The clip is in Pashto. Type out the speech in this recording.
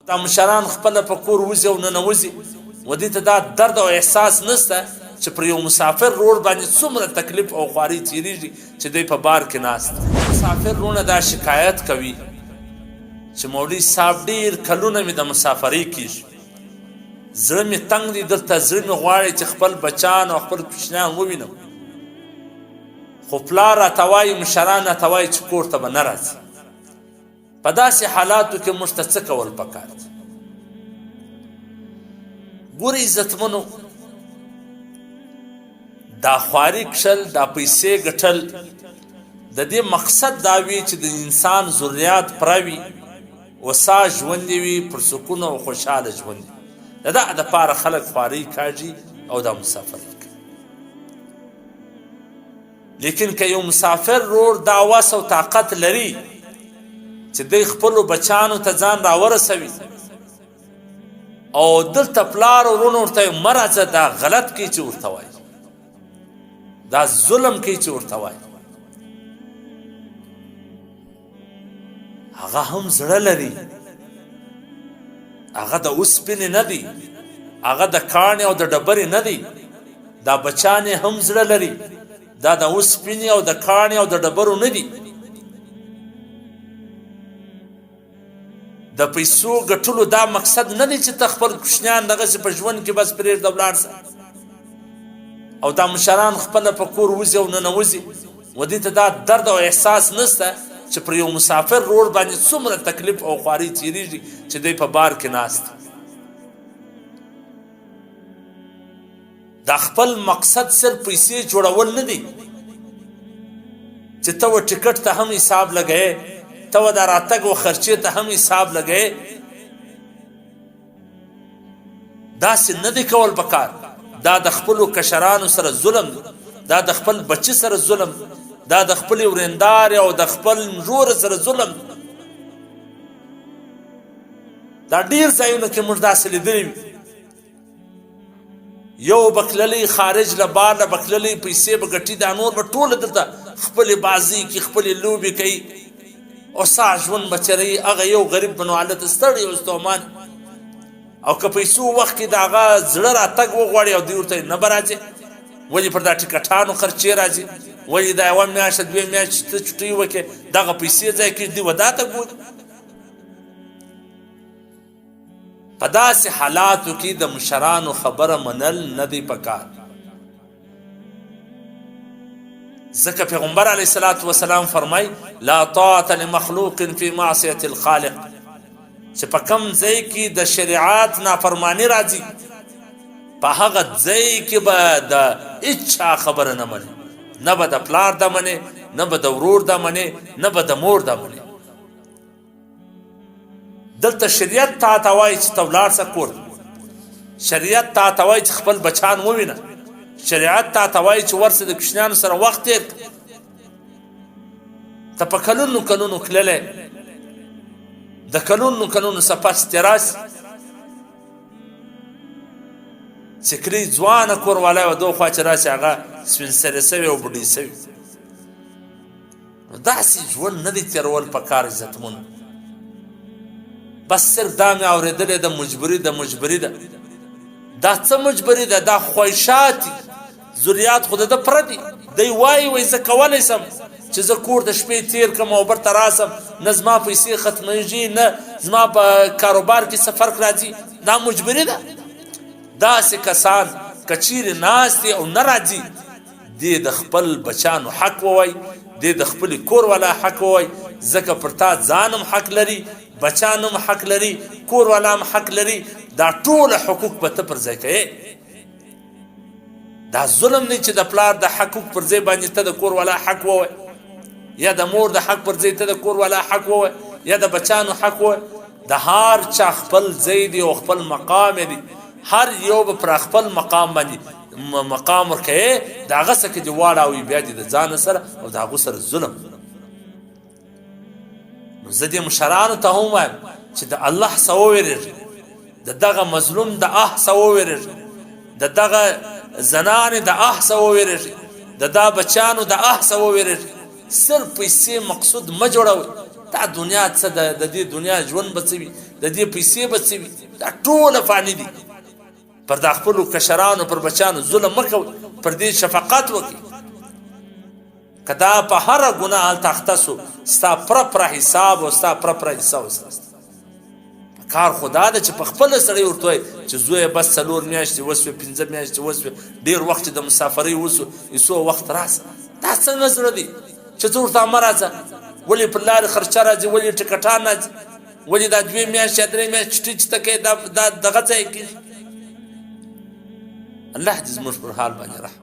دا مشران خپله په کور وځي او ننوځي، و دوی ته دا درد او احساس نشته چې پر یو مسافر روړ باندې څومره تکلیف او خوارۍ تیریږي چې دی په بار کې ناست دی. مسافر وروڼه دا شکایت کوي چې مولوي صاحب ډیر کلونه مې د مسافرۍ کیږي، زړه مې تنګ دی، دلته زړه مې غواړي چې خپل بچان او خپل کوچنیان ووینم، خو پلار راته وایي، مشران راته وایي چې کور ته به نه راځي. په داسې حالاتو کې موږ ته څه کول پکار دي؟ ګورئ عزتمنو، دا خواري کښل، دا پیسې ګټل، د دې مقصد دا وي چې د انسان ذریات پوره وي، وسا ژوند یې وي، پرسکونه او خوشحاله ژوند وي. د دغه دپاره خلک خوارۍ کاږي او دا مسافرۍ کوي. لیکن که یو مسافر رور دا وس او طاقت لري چې دی خپلو بچانو ته ځان راورسوي او دلته پلار ورونو ورته مه راځه، دا غلط کوي چې ورته وایي، دا ظلم کوي چې ورته وایي، هغه هم زړه لري، هغه د اوسپنې نه دی، هغه د کاڼې او د ډبرې نه دی، دا بچان یې هم زړه لري، دا د اوسپنې او د کاڼې او د ډبرو نه دي. د پیسو ګټلو دا مقصد نه دی چې ته خپل کوچنیان دغسې په ژوند کې بس پرېږده ولاړ شه او دا مشران خپله په کور وځي او ننوځي. و دوی ته دا درد او احساس نشته چې پر یو مسافر روړ باندې څومره تکلیف او خوارۍ تیریږي چې دی په بار کې ناست دی. دا خپل مقصد صرف پیسې جوړول نه دي چې ته و ټیکټ ته هم حساب لګې، ته و د راتګ و خرچې ته هم حساب لګې، داسې نه دی کول پکار. دا د خپلو کشرانو سره ظلم دی، دا د خپل بچی سره ظلم، دا د خپل وریندار او د خپل ورور سره ظلم. دا ډیر ځایونه کې موږ داسې لیدلي، یو به تللی خارج له بار له به تللی، پیسې به ګټي، دا نور به ټوله دلته خپلې بازۍ کې خپلې لوبې کوي او سا ژوند به تېروي. هغه یو غریب به نو هلته ستړی او ستومان، او که پیسو وخت کې د هغه زړه راتګ وغواړي او دوی ورته نه به راځي، ولې پر دا ټیکټانو خرچې راځي، ولې دا یوه میاشت دوې میاشتې ته چوټۍ وکړې دغه پیسې ځای کړي، دوی به دا ته ګوري. په داسې حالاتو کې د مشرانو خبره منل نه دی پکار، ځکه پیغمبر علیه الصلاة والسلام فرمای لا طاعت لمخلوق فی معصیت الخالق، چې په کم ځای کې د شریعت نافرمانی راځي په هغه ځای کې به د هیچا خبره نه مني، نه به د پلار د منې، نه به د ورور د منې، نه به د مور د منې. دلته شریعت تا ته وایي چې ته ولاړ شه کور، شریعت تا ته وایي چې خپل بچان ووینه، شریعت تا ته وایي چې ورسه د کوچنیانو سره وخت تېر کړه. ته په کلونو کلونو تللی، د کلونو کلونو څخه پس چې راسي چې کلی ځوانه کور والا وه، دو خوا چې راسي هغه سپین سرې سوی او بوډۍ سوی. نو داسې ژوند نه دی تېرول په کار عزتمن. بس صرف دا مې اورېدلې ده، مجبوري ده، مجبوري ده. دا څه مجبوري ده؟ دا خواهشات دي، ذریات خو د ده پره دي. دی وایي وایي زه کولی شم چې زه کور د شپې تېر کړم او بیرته راسم، نه زما پیسې ختمېږي، نه زما په کاروبار کې څه فرق راځي. دا مجبوري ده. داسې کسان که چیرې ناست دي او نه راځي، دې د خپل بچانو حق ووای، دې د خپل کور والا حق ووای، ځکه پر تا ځان هم حق لري، بچان هم حق لري، کور والا هم حق لري، دا ټول حقوق به ته پر ځای کوې. دا ظلم دی چې د پلار د حقوق پر ځای باندې ته د کور والا حق ووای، یا د مور د حق پر ځای ته د کور والا حق ووای، یا د بچانو حق ووای. د هر چا خپل ځای دی او خپل مقام دی، هر یو به پر خپل مقام باندې مقام ورکوي، د هغه څه که دې واړاوي بیا دې د ځان سره او د هغو سره ظلم. نو زه دې مشرانو ته هم وایم چې د الله څخه ووېرېږئ، د دغه مظلوم د اه څخه ووېرېږئ، د دغه زنانې د اه څخه ووېرېږئ، د دا بچیانو د اه څخه ووېرېږئ. صرف پیسې مقصود مه جوړوئ. دا دنیا څه ده؟ د دې دنیا ژوند به څه وي؟ د دې پیسې به څه وي؟ دا ټوله فاني دي. پر دا خپلو کشرانو پر بچیانو ظلم مه کوئ، پر دې شفقت وکړئ. که دا په هره ګناه هلته اخته سو، ستا پره پره حساب او ستا پره پره حصه وسته. کار خو دا ده چې په خپله سړی ورته وایي چې زویه بس څلور میاشتې وسوې، پنځه میاشتې وسوې، ډېر وخت چې د مسافرۍ وسو، یو وخت راسه. دا څنګه زړه دی چې ته ورته مه راځه؟ ولې پر لارې خرچه راځي؟ ولې ټکټان راځي؟ ولې دا دوې میاشتې یا درې میاشتې چټي چې ته کوې، دا دغه ځای کېږي؟ الله دې زموږ پر حال باندې رحم.